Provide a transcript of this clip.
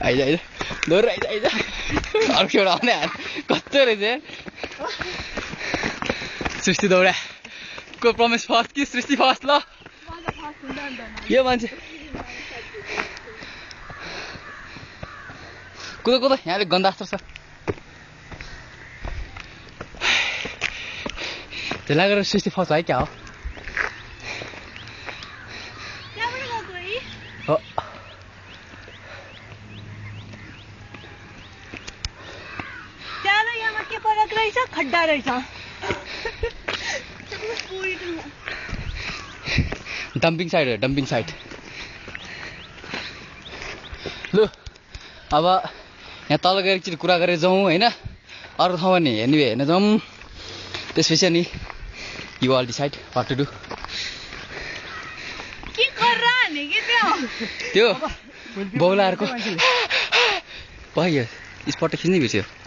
आइज आइज दोहोरो आइज आइज अर्को एउटा आउने कस्तो रहेछ सृष्टि दौडा को प्रमेश फर्स्ट कि सृष्टि फर्स्ट ल यो मान्छे कुद कुद यहाँले गन्दा जस्तो छ त्यसलाई गरेर सृष्टि फर्स्ट है क्या हो खड्डा रहेछ डम्पिङ साइड हो डम्पिङ साइड लु अब यहाँ तल गएर एकचोटि कुरा गरेर जाउँ होइन अरू ठाउँमा नि हेर्न जाउँ त्यसपछि अनि you all decide what to do त्यो बौलाहरूको भयो स्पट खिच्नै बिर्स्यो